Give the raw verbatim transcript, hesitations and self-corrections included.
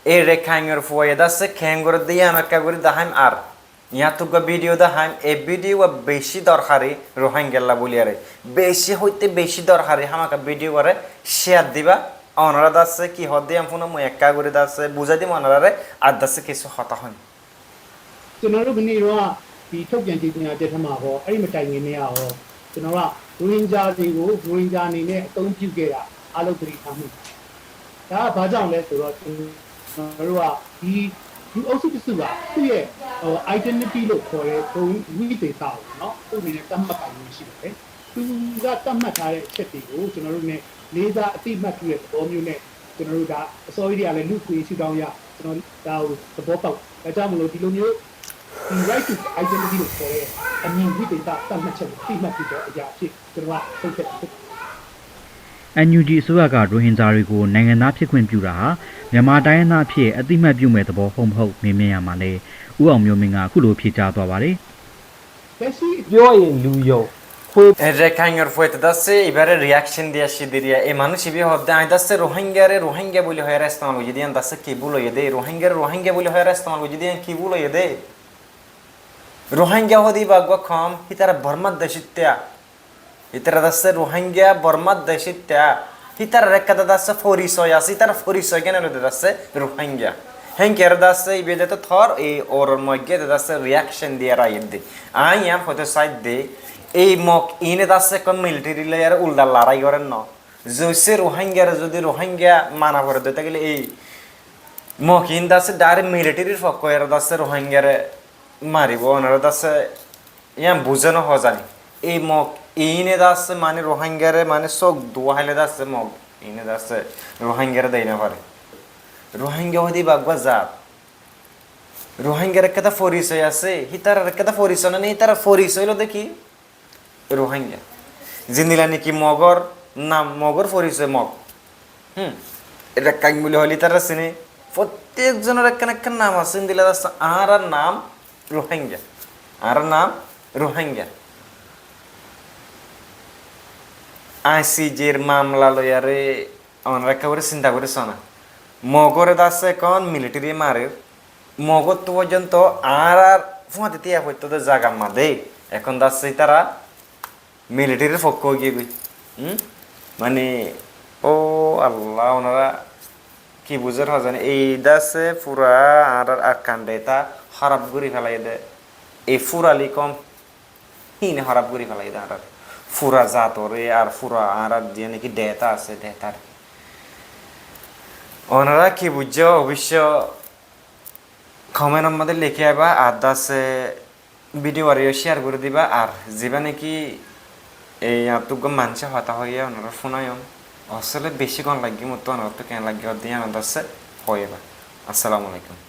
E Rekhaingor fuaye dasse keén goredde yían ekká gorí daháim ar. Yían tuggúa bídiyo daháim, e bídiyo beci dorhari Ruháingalla bóliyaré. Beci hoitté beci dorhari hámaka bídiyo baré cíyar diba. Onorá dasse ki hoódde yían fúno mui ekká gorí dasse buzái dim onoráre ar dasse kissú hotá hoóim. ကျွန်တော်တို့ကနေ့တော့ဒီထုတ်ပြန်ကြေညာချက်ထဲမှာပေါ့အဲ့ဒီမတိုင်ခင်နေ့ကရောကျွန်တော်ကရိုဟင်ဂျာတွေကိုရိုဟင်ဂျာအနေနဲ့အသုံးပြုခဲ့တာအားလုံးသတိထားမိတယ်ဒါကဘာကြောင့်လဲဆိုတော့ကျွန်တော်တို့ကဒီလူအုပ်စုတစ်စုကသူ့ရဲ့ဟို identity လို့ခေါ်တဲ့ဘုံဝိသေသကိုနော်သူ့အနေနဲ့သတ်မှတ်ပိုင်ခွင့်ရှိတယ်သူကသတ်မှတ်ထားတဲ့အချက်တွေကိုကျွန်တော်တို့နဲ့လေးစားအသိအမှတ်ပြုတဲ့သဘောမျိုးနဲ့ကျွန်တော်တို့ဒါအစောကြီးတွေကလည်းလူ့အခွင့်အရေးရှုထောင့်အရကျွန်တော်ဒါကိုသဘောပေါက်ဒါကြောင့်မလို့ဒီလိုမျိုးဒီ right to identity လို့ခေါ်တဲ့အမည်ဝိသေသသတ်မှတ်ချက်ကိုအသိအမှတ်ပြုတဲ့အရာအဖြစ်ကျွန်တော်ကဆုံးဖြတ်တာဖြစ်ပါတယ်။ NUG အစိုးရကရိုဟင်ဂျာတွေကိုနိုင်ငံသားဖြစ်ခွင့်ပြုတာဟာမြန်မာတိုင်းရင်းသားအဖြစ်အသိအမှတ်ပြုမဲ့သဘောဟုတ်မဟုတ်မေးမြန်းရာမှာလည်းဦးအောင်မျိုးမင်းကအခုလိုဖြေကြားသွားပါတယ်။ ပြောရင်လူယုံခွေး Rekhaingor fuaye dasse ibáre reaction diya cídiriya e manúic ibá hoódde añí dasse Ruháingare Ruháinga bóli hoiyaré estemal goijjí de yían dasse ki búl óiye dé Ruháingare Ruháinga bóli hoiyaré estemal goijjí de yían ki búl óiye dé Ruháinga hoódde ibá eggúa koum hítara Bormar decittá Hítara dasse Ruháinga Bormar decittá. Hítarar ekká dasse forisoi asé, hítarar forisoi gán óilde dasse Ruháinga. Hénkere dasse ibá de tor ei oror moigge de dasse reaction diyar aiyér de. Añí yían hoitó saidde, ei Mog iíne dasse ekkán militeri loiyaré ulda larái gorér no. Zoissé Ruháingare zodi Ruháinga mana foredde tákile ei Mog iín dasse direct militerir fokko óiyaré dasse Ruháingare maribó, onora dasse Yían buzé no hozani. Ei Mog iíne dasse mani Ruháingare mani sók duwá háile dasse Mog iíne dasse Ruháingare dei no fare. Ruháinga hoódde ibá eggúa zat. Ruháingar ekkán forisoi asé, hítarar ekkán forisoi nái, hítarar forisoi óilde ki? Ruháinga. Zendilla niki Mogor nam, Mogor forisoi Mog. Hum. Rekhaing buli hoilé tará sine. Fottek zonor ekkán ekkán nam asé, endilla asé. Añárar nam Ruháinga. Añárar nam Ruháinga. ICJ r mamla loiyaré onora ekká gorí sinta gorí sona. Mogore dasse ekkán militeri marer. Mogottu foijjonto añárar fúañti tiya foitto de zagar maze. Ekkán dasse tará militerir fokko óigiyoi. Hum? Mani, ó Allah, onora ki buzér hozani? Ei dasse fura añárar Arkan deta hóraf gorí felaiyé de. Ei furali koum híine hóraf gorí felaiyé de añárar. Fura zatoré ar fura añárar ziyán niki deta asé, detar. Onora ki buzó, oboicco komenor maze lekí aiba, ar dasse bídiyo aró ciyar gorí diba, ar zibá niki ei añáttu eggúa maincé hotá hoiyé, onora fúnaiyon. Asóle beci gom laiggé, mottú onorattú keén laiggé, ódde yían dasse hoiyé ba. Assalamu alaikum.